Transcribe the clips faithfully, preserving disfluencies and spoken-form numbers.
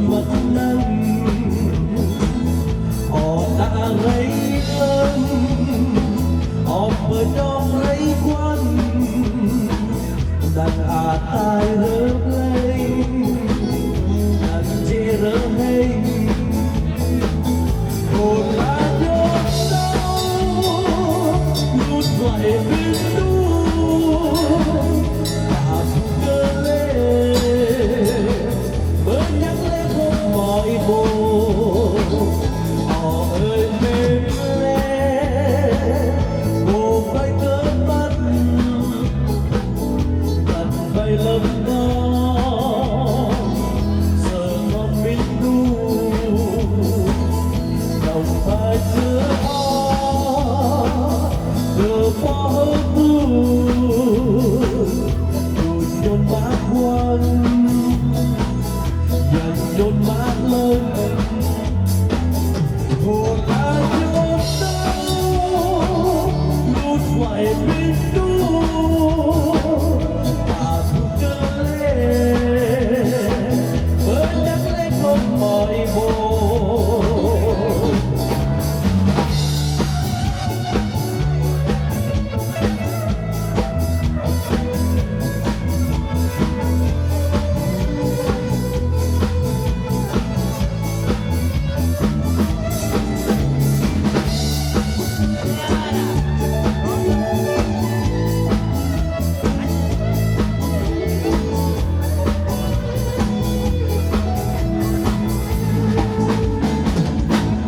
Mơ̆ng anŭn, ơ ta rai lơ̆m, ơ pơdŏng rai guăn, dăng atai rơbleng, dăng jĕ rơheng. Ơ la jŏt tơ, lut glăi ƀing đu, ta ƀu kơ lĕ. Bơñăk lĕ khŏm mơi ƀô̆. Ơ ơi mĕm lĕ, ƀô̆ ƀai kơ ƀăn, ƀăn ƀai lơ̆m đôč, sơmơ̆ ƀing đu. Dŏ ƀai kơ ơ, kơ pô hơtu, tu ñŭn mă guăn. Yang ñŭn mă lơ̆m. Ơ ta jŏt tơ, lut glăi ƀing đu, ta ƀu kơ lĕ, bơñăk lĕ khŏm mơi ƀô̆.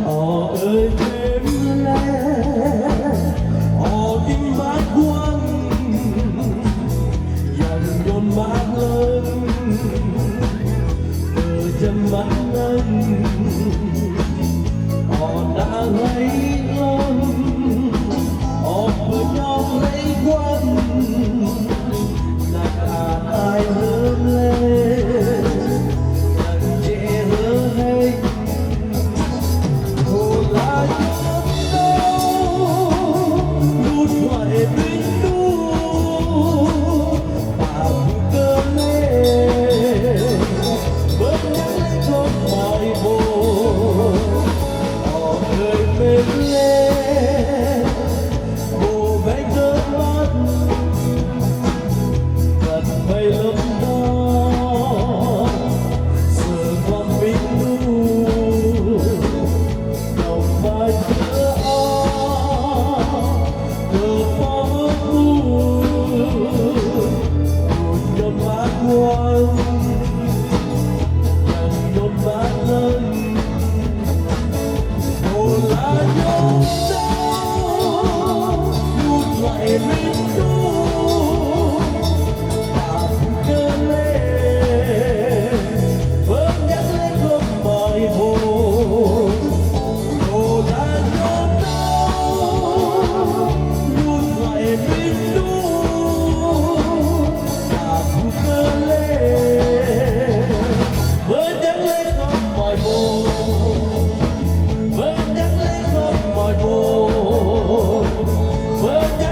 Ơ ơi mĕm lĕ, ơ ƀing mă guăn, yang ñŭn mă lơ̆m, ơ jăn mă lơ̆m, ơ ta rai lơ̆m, ơ pơdŏng rai guăn, dăng atai rơbleng, dăng jĕ rơheng. Ơ la jŏt tơ, lut glăi ƀing đu, ta ƀu kơ lĕ, bơñăk lĕ khŏm mơi ƀô̆. Ơ ơi mĕm lĕ, ƀô̆ ƀai kơ ƀăn, ƀăn ƀai lơ̆m đôč, sơmơ̆ ƀing đu. Dŏ ƀai kơ ơ, kơ pô hơtu, tu ñŭn mă guăn, yang ñŭn mă lơ̆m. Ơ la jŏt tơ, lut glăi ƀing đu, ta ƀu kơ lĕ, bơñăk lĕ khŏm mơi ƀô̆. Ơ la jŏt tơ, lut glăi ƀing đu, ta ƀu kơ lĕ, bơñăk lĕ khŏm mơi ƀô̆. Bơñăk lĕ khŏm mơi ƀô̆. Bơñăk